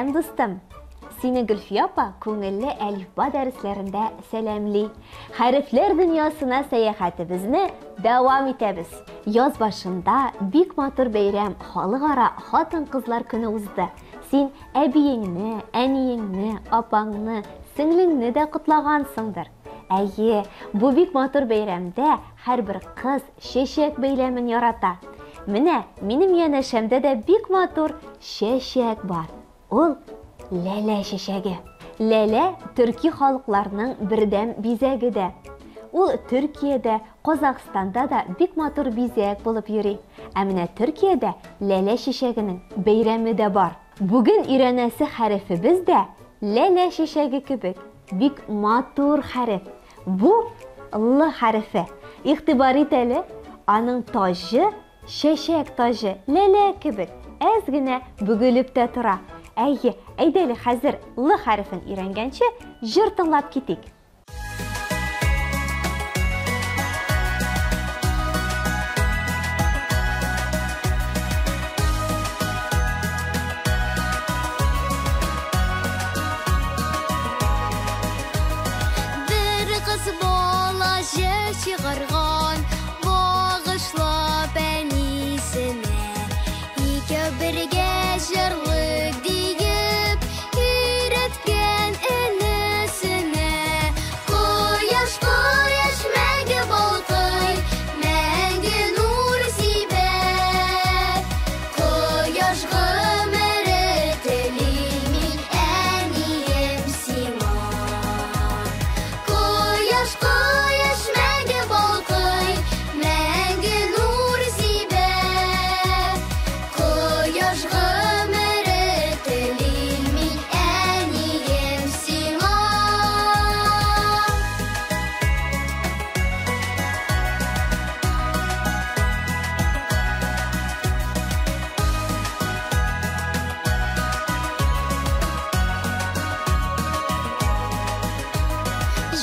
Сәлам, дустым! Сине Гөлфия апа күңелле әлифба дәресләрендә сәламли. Хәрефләр дөньясына сәяхәтебезне дәвам итәбез. Яз башында бик матур бәйрәм Халыкара хатын-кызлар көне узды. Син әбиеңне, әниеңне, апаңны, сеңлеңне дә котлагансыңдыр. Әйе, бу бик матур бәйрәмдә һәрбер кыз чәчәк бәйләмен ярата. Менә минем янәшәмдә дә бик матур чәчәк бар. Ул ләлә чәчәге. Ләлә төрки халыкларның бердәм бизәге дә. Ул Төркиядә, Казахстанда да бик матур бизәк булып йөри. Ә менә Төркиядә ләлә чәчәгенең бәйрәме дә бар. Бүген өйрәнәсе хәрефебез дә ләлә чәчәге кебек бик матур хәреф. Бу Л хәрефе. Игътибар ит әле, аның таҗы чәчәк таҗы, ләлә кебек, әз генә бөгелеп тә тора. Әйе, әйдә әле хәзер Л хәрефен өйрәнгәнче җыр тыңлап китик. Бер кыз бала җыр чыгарган, багышлап әнисенә. Икәү бергә җырлыйк диеп, өйрәткән энесенә. Кояш, кояш мәңге балкый, мәңге нур сибә. Кояш гомере телим мин, әнием сиңа. Кояш, кояш мәңге балкый, мәңге нур сибә. Кояш гомере телим мин, әнием сиңа.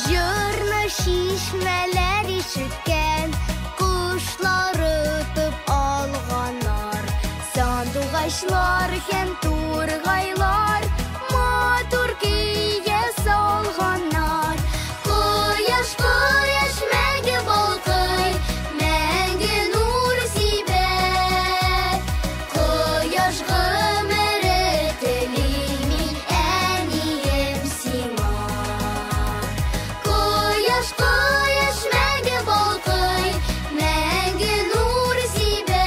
Җырны чишмәләр ишеткән, кошлар отып алганнар. Сандугачлар һәм тургайлар матур көйгә салганнар. Кояш, кояш мәңге балкый, мәңге нур сибә. Кояш гомере телим мин, әнием сиңа. Кояш, кояш мәңге балкый, мәңге нур сибә.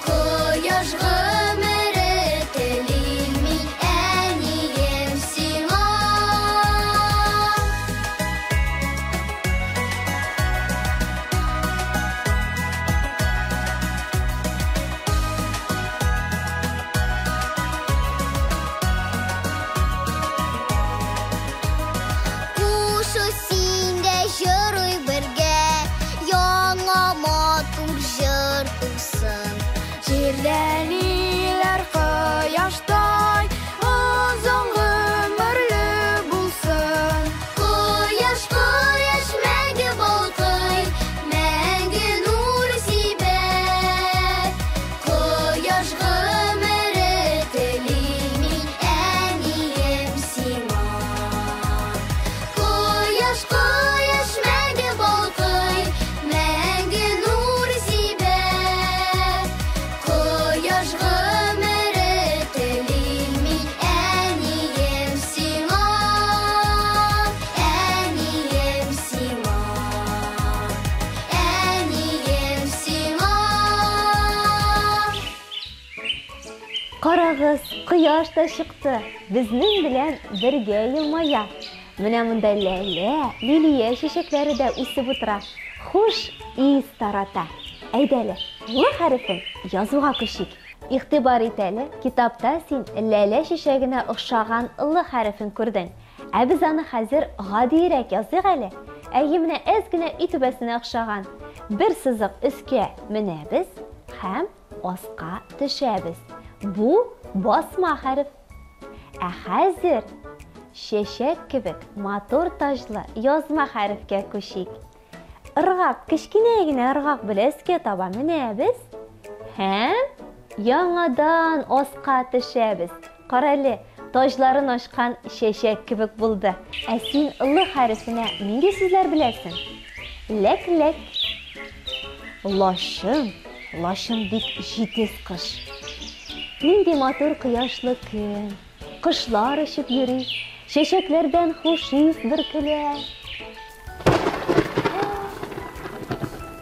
Кояш гомере телим мин, әнием сиңа. Кушу син дә җырлый бергә, яңа матур җыр тусын. Җирдән илләр кояштай озын гомерле булсын. Кояш, кояш мәңге балкый, мәңге нур сибә. Кояш гомере телим мин, әнием сиңа. Кояш, кояш мәңге балкый, мәңге нур сибә. Кояш гомере телим мин, әнием сиңа. Әнием сиңа. Әнием сиңа. Карагыз, кояш та чыкты. Безнең белән бергә елмая. Менә монда ләлә, лилия чәчәкләре дә үсеп утыра. Хуш ис тарата. Әйдә әле, Л хәрефен язуга күчик. Игътибар ит әле, китапта син ләлә чәчәгенә охшаган Л хәрефен күрдең. Ә без аны хәзер гадиерәк языйк әле. Әйе, менә әз генә өй түбәсенә охшаган. Бер сызык өскә менәбез һәм аска төшәбез. Бу басма хәреф. Ә хәзер чәчәк кебек матур таҗлы язма хәрефкә күчик. Ыргак, кечкенә генә ыргак белән өскә таба менәбез һәм яңадан аска төшәбез. Кара әле, таҗларын ачкан чәчәк кебек булды. Ә син Л хәрефенә нинди сүзләр беләсең? Ләк-ләк. Лачын, лачын бик җитез кош. Нинди матур кояшлы көн. Кошлар очып йөри, чәчәкләрдән хуш ис бөркелә.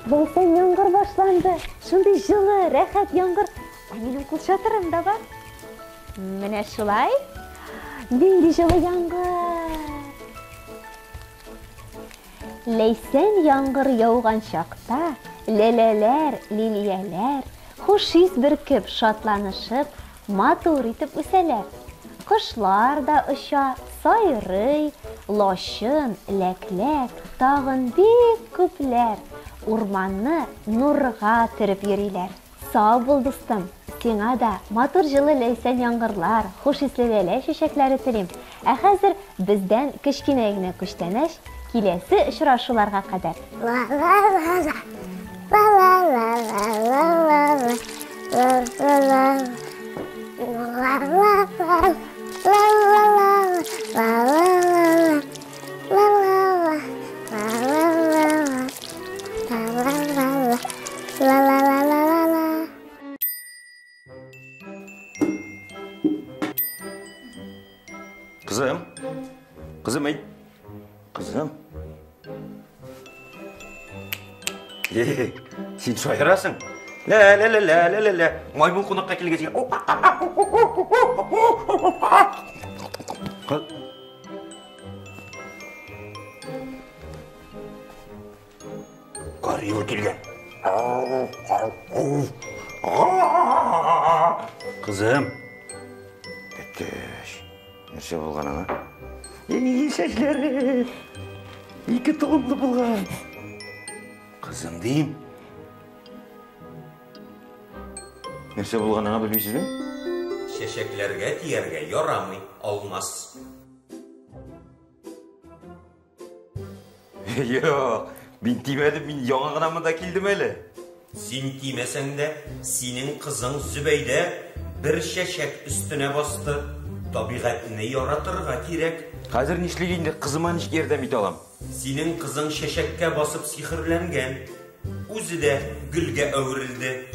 Ләйсән яңгыр башланды. Шундый җылы, рәхәт яңгыр. Ә минем кулчатырым да бар. Менә шулай. Нинди җылы яңгыр. Ләйсән яңгыр яуган чакта, ләләләр, лилияләр, хуш ис бөркеп, шатланышып, матур итеп үсәләр. Кошлар да оча, сайрый, лачын, ләкләк, тагын бик күпләр урманны нурга төреп йөриләр. Сау бул, дустым! Сиңа да матур җылы ләйсән яңгырлар, хуш исле ләлә чәчәкләре телим. Ә хәзер бездән кечкенә генә күчтәнәч, киләсе очрашуларга кадәр. Ла-ла-ла-ла, ла-ла-ла-ла-ла-ла-ла, ла-ла-ла, ла-ла-ла, ла-ла-ла, ла-ла-ла-ла, ла-ла-ла, ла-ла-ла-ла, ла-ла-ла-ла, ла-ла-ла-ла-ла-ла. Кызым, кызым, әйт. Кызым. Е, син шаярасың. Лә-лә-лә-лә-лә-лә. Маймыл кунакка килгәч. Горилла килгән. Кызым. Әттәш. Нәрсә булган аңа? И, чәчләре. Ике толымлы булган. Кызым дим. Нәрсә булган аңа белмисезме? Чәчәкләргә тияргә ярамый, Алмаз. Юк, мин тимәдем, мин яңа гына монда килдем әле. Син тимәсәң дә, синең кызың Зөбәйдә бер чәчәк өстенә басты. Табигатьне яратырга кирәк. Хәзер нишлик инде, кызыма ничек ярдәм итә алам? Синең кызың чәчәккә басып сихерләнгән. Үзе дә гөлгә әверелде.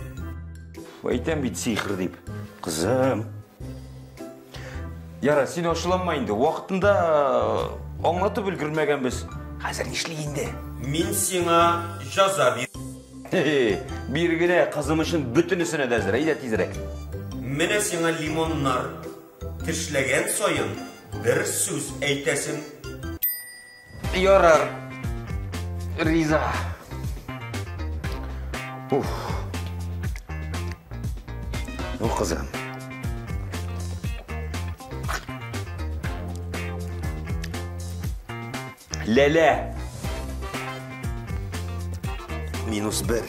Әйтәм бит сихер дип. Кызым. Яра, син ачуланма инде. Вакытында аңлатып өлгермәгәнбез. Хәзер нишлик инде? Мин сиңа җаза бир. Бир генә, кызым өчен бөтенесенә дә әзер. Әйдә тизрәк. Менә сиңа лимоннар. Тешләгән саен бер сүз әйтәсең. Ярар. Риза. Уф. Ну, кызым. Ләлә. Минус бер.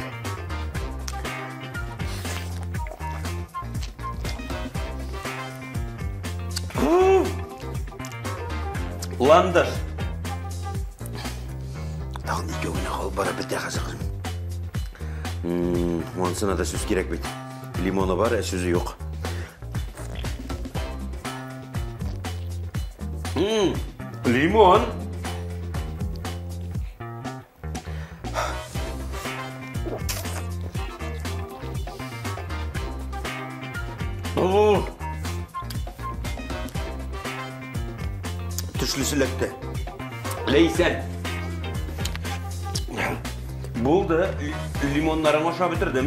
Ландыш. Тагын икәү генә калып бара бетә хәзер кызым. Монысына да сүз кирәк бит. Лимоны бар, ә сүзе юк. Лимон. Төшлесе эләкте. Ләйсән. Булды, лимоннарын ашап бетердем.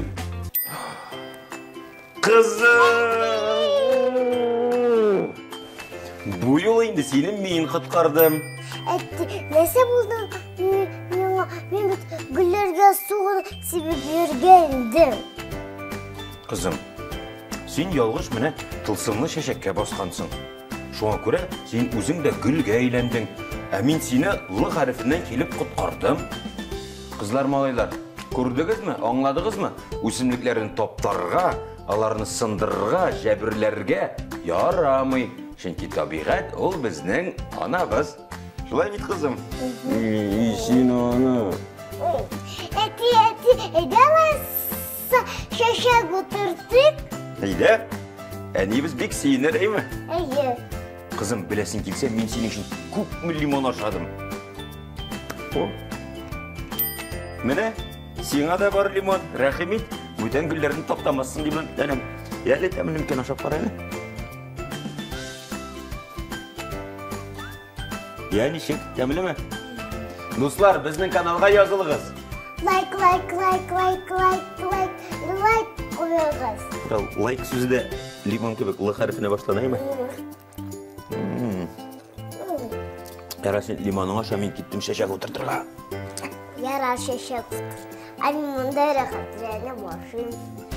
Кызым! Бу юлы инде сине мин коткардым. Әтти, нәрсә булды миңа? Мин бит гөлләргә су гына сибеп йөргән идем. Кызым, син ялгыш менә тылсымлы чәчәккә баскансың. Шуңа күрә син үзең дә гөлгә әйләндең. Ә мин сине Л хәрефеннән килеп коткардым. Кызлар, малайлар, күрдегезме, аңладыгызмы? Үсемлекләрне таптарга, аларны сындырырга, җәберләргә ярамый. Чөнки табигать ул безнең анабыз. Шулай бит, кызым? И, син аны. Әти, әти, әйдә алайса чәчәк утыртыйк. Әйдә. Әниебез бик сөенер, әйме? Әйе. Кызым, беләсең килсә, мин синең өчен күпме лимон ашадым. О. Менә, сиңа да бар лимон. Рәхим ит, бүтән гөлләрне таптамассың дип өметләнәм. Яле, тәмле микән, ашап кара әле. Я, ничек, тәмлеме? Дуслар, безнең каналга язылыгыз. Лайк, лайк, лайк, лайк, лайк, лайк, лайк куегыз. Лайк сүзе дә лимон кебек л хәрефенә башлана, әйме? Ярар, син лимоның аша, мин киттем чәчәк утыртырга. Ярар, чәчәк утырт. Ә мин монда рәхәтләнеп ашыйм.